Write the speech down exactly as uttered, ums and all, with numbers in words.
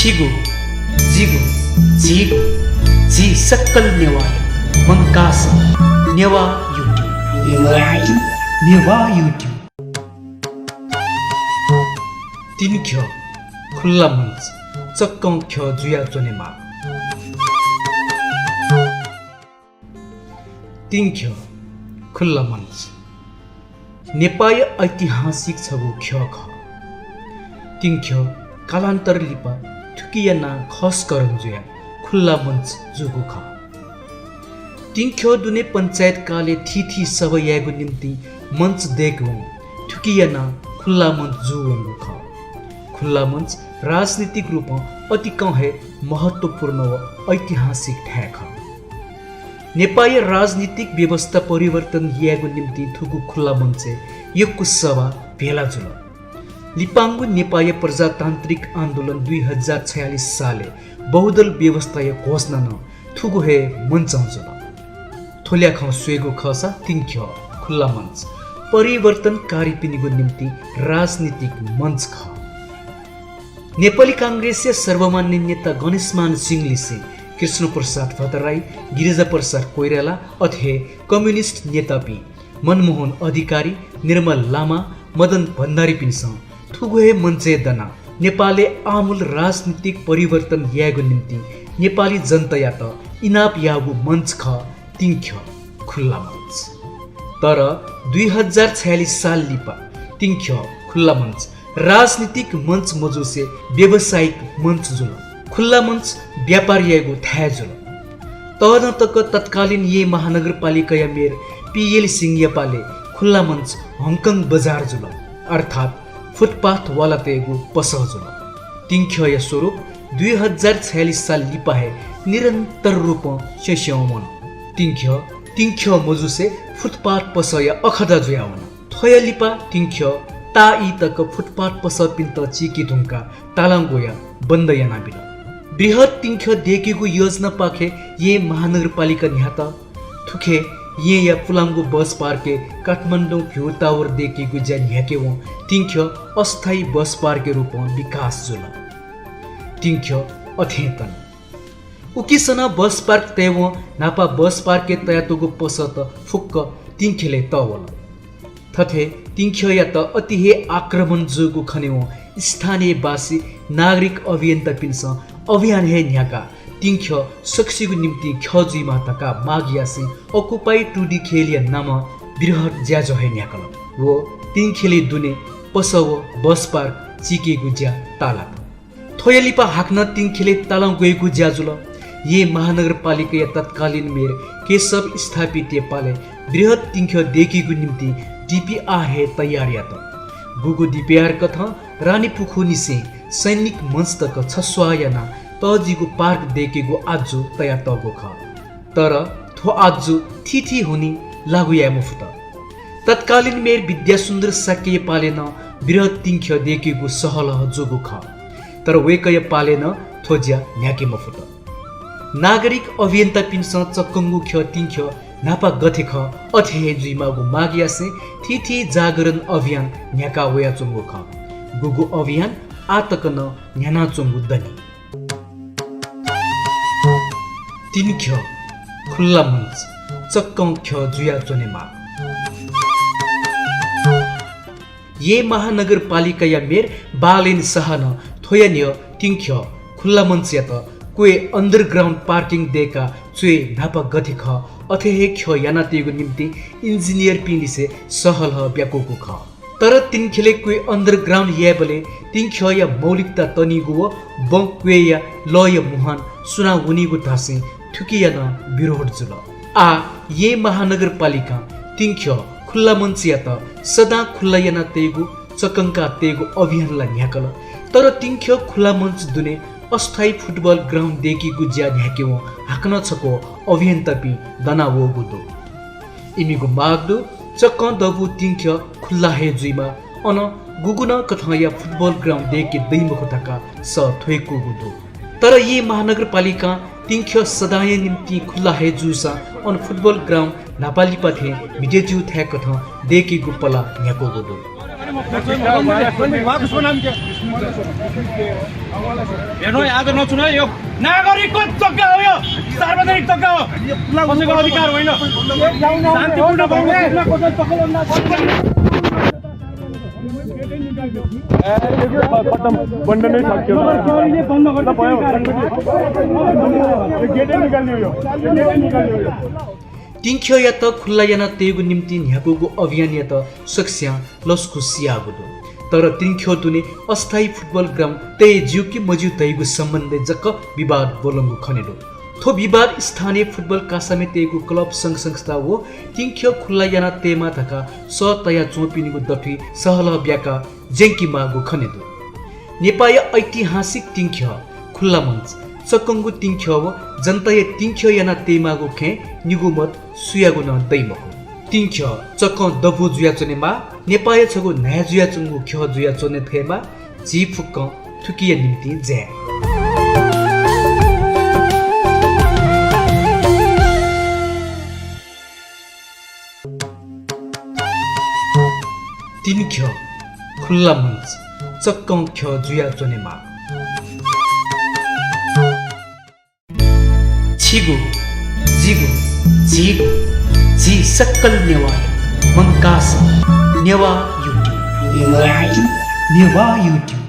जिगु, जिगु, झीगु, झी सकल नेवाःया मंकाः सः नेवाः YouTube। नेवाः YouTube। तिंख्यः खुल्ला मञ्च, चक्कं ख्यः जुयाच्वनेमाः। तिंख्यः खुल्ला मञ्च नेपाःया ऐतिहासिक छगू ख्यः खः। तिंख्यः कालान्तर लिपा थुकिया नां खस्करण जुयाः खुल्ला मञ्च जूगु खः। तिंख्यः दुने पञ्चायतकालय् थीथी सभा यायेगु निंतिं मञ्च दय्‌केवं थुकिया नां खुल्ला मञ्च जूवंगु खः। खुल्ला मञ्च राजनीतिक रूपं अतिकं हे महत्त्वपूर्ण व ऐतिहासिक थाय् खः। नेपाःया राजनीतिक व्यवस्था परिवर्तन यायेगु निंतिं थुगु खुल्ला मञ्चय् यक्व सभा भेला जुल। लिपांगु नेपाःया प्रजातान्त्रिक आन्दोलन दुई हजार छयालिस सालय् बहुदल व्यवस्थाया घोषणा नं थुगु हे मञ्चं जुल। थ्व ल्याखं स्वयेगु खःसा तिंख्यः खुल्ला मञ्च परिवर्तनकारीपिनिगु निंतिं राजनीतिक मञ्च खः। नेपाली कांग्रेसया सर्वमान्य नेता गणेशमान सिंह लिसें कृष्णप्रसाद भट्टराई, गिरिजाप्रसाद कोइराला, अथे हे कम्युनिस्ट नेतापिं मनमोहन अधिकारी, निर्मल लामा, मदन भण्डारीपिन्सं थुगु हे मञ्चय् दनाः नेपालय् आमूल राजनीतिक परिवर्तन यायेगु निंतिं नेपाली जनतायात इनाप याःगु मञ्च खः तिंख्यः खुल्ला मञ्च। तर दुई हजार छयालिस साल लिपा तिंख्यः खुल्ला मञ्च राजनीतिक मञ्च मजुसे व्यावसायिक मञ्च जुल। खुल्ला मञ्च व्यापार यायेगु थाय् जुल। तःधं तक तत्कालीन येँ महानगरपालिकाया मेयर पीएल सिंहया पालय् खुल्ला मञ्च हङकङ बजार जुल, अर्थात् फुटपाथ वालातय्‌गु पसः जुल। तिंख्यःया स्वरूप दुई हजार छयालिस साल लिपा हे निरन्तर रूपं स्यंस्यं वन। तिंख्यः, तिंख्यः मजुसे फुटपाथ पसःया अखडा जुयावन। थ्वया लिपा तिंख्यः ताःई तक फुटपाथ पसःपिन्त चीके धुंकाः तालं ग्वयाः बन्द यानाबिल। बृहत् तिंख्यः दय्‌केगु योजनापाखें येँ महानगरपालिका न्ह्यात। थुखे येँया पुलांगु बस पार्कय् काठमाडौं भ्यू टावर दय्‌केगु ज्या न्ह्याकेवं तिंख्यः अस्थायी बस पार्कया रूपं विकास जुल। तिंख्यः अथें तन। उकिसनं बस पार्क तयेवं न्हापा बस पार्कय् तयातःगु पसःत फुक्क तिंख्यलय् तःवल। थथे तिंख्यःयात अति हे आक्रमण जूगु खनेवं स्थानीयवासी नागरिक अभियन्तापिन्सं अभियान हे न्ह्याकाः तिंख्यः सकसिगु निंतिं ख्यः जुइमाः धकाः माग यासें अकुपाइ टुँडिखेलया नामं बृहत् ज्याझ्वः हे न्ह्याकल व तिंख्यलय् दुने पसः व बस पार्क चीकेगु ज्या ताःलात। थ्वया लिपा हाकनं तिंख्यलय् तालं ग्वयेगु ज्या जुल। येँ महानगरपालिकाया तत्कालीन मेयर केशव स्थापितया पालय् बृहत् तिंख्यः दय्‌केगु निंतिं डिपिआर हे तयार यात। गुगु डिपिआर कथं रानीपुखुनिसें सैनिक मञ्च तक छस्वाः यानाः तःजिगु पार्क दय्‌केगु आज्जु तयातःगु खः। तर थ्व आज्जु थीथी हुनिं लागू याये मफुत। तत्कालीन मेयर विद्यासुन्दर शाक्यया पालय् नं बृहत् तिंख्यः दय्‌केगु सहलह जूगु खः। तर वय्‌कःया पालय् नं थ्व ज्या न्ह्याके मफुत। नागरिक अभियन्तापिन्सं चक्कंगु ख्यः तिंख्यः न्हापा गथे खः अथे हे जुइमाःगु माग यासें थीथी जागरण अभियान न्ह्याका वयाच्वंगु खः। गुगु अभियान आः तक नं न्ह्यानाच्वंगु दनि। तिंख्यः खुल्ला मञ्च चक्कं ख्यः जुयाच्वनेमाः। येँ महानगरपालिकाया मेयर बालेन शाहं थ्वया न्ह्यः तिंख्यः खुल्ला मञ्चयात क्वय् underground parking दय्‌काः च्वय् न्हापा गथे खः अथे हे ख्यः यानातयेगु निंतिं इन्जिनियरपिं लिसे सहलह ब्याकूगु खः। तर तिंख्यलय् क्वय् underground यायेबलय् तिंख्यःया मौलिकता तनीगु व बँ क्वय्‌या लःया मुहान सुनां वनीगु धासें थुकिया नं विरोध जुल। आः येँ महानगरपालिकां तिंख्यः खुल्ला मञ्चयात सदां खुल्ला यानातयेगु, चक्कंकातयेगु अभियान ला न्ह्याकल, तर तिंख्यः खुल्ला मञ्च दुने अस्थायी फुटबल ग्राउन्ड दय्‌केगु ज्या न्ह्याकेवं हाकनं छक्व अभियन्तापिं दनावःगु दु। इमिगु माग दु, चक्कं दबू तिंख्यः खुल्ला हे जुइमाः, अन गुगु नं कथंया फुटबल ग्राउन्ड दय्‌के दइमखु धकाः सः थ्वय्‌कूगु दु। तर येँ महानगरपालिकां तिंख्यः सदांया निंतिं खुल्ला हे जूसां अन फुटबल ग्राउन्ड न्हापालिपा थें म्हितेज्यू थाय्‌कथं दय्‌केगु पला न्ह्याकूगु दु। हेर्नु है, आज नचुन है, यो नागरिकको जग्गा हो, यो सार्वजनिक जग्गा हो, कसैको अधिकार होइन। शान्तिपूर्ण खत्तम, बन्द नै सक्यो। ल, भयो। गेटै निकाल्ने हो, यो गेटै निकाल्ने हो। तिंख्यःयात खुल्ला याना तयेगु निंतिं न्ह्याकूगु अभियानयात सकस्यां लसकुस याःगु दु। तर तिंख्यः दुने अस्थायी फुटबल ग्राउन्ड तये ज्यू कि मज्यू धइगु सम्बन्धय् जक विवाद ब्वलंगु खने दु। थ्व विवाद स्थानीय फुटबल कासामय् तयेगु क्लब संघ संस्था व तिंख्यः खुल्ला याना तयेमा धकाः सः तया च्वंपिनिगु दथुइ सहलह ब्याकाः ज्यंके माःगु खने दु। नेपाःया ऐतिहासिक तिंख्यः, खुल्ला मञ्च, चक्कंगु तिंख्यः व जनताया तिंख्यः याना तयेमाःगु खँय् निगू मत सुयागु नं दइ मखु। तिंख्यः चक्कं दबू जुयाच्वनेमाः, नेपाःया छगू न्हाय् जुयाच्वंगु ख्यः जुयाच्वने फयेमाः, झी फुक्कं थुकिया निंतिं जाये। तिंख्यः, खुल्ला मञ्च, चक्कं ख्यः जुयाच्वनेमाः। छिगु, जिगु, झीगु, झी सकल नेवाःया मंकाः सः नेवाः YouTube। नेवाः YouTube।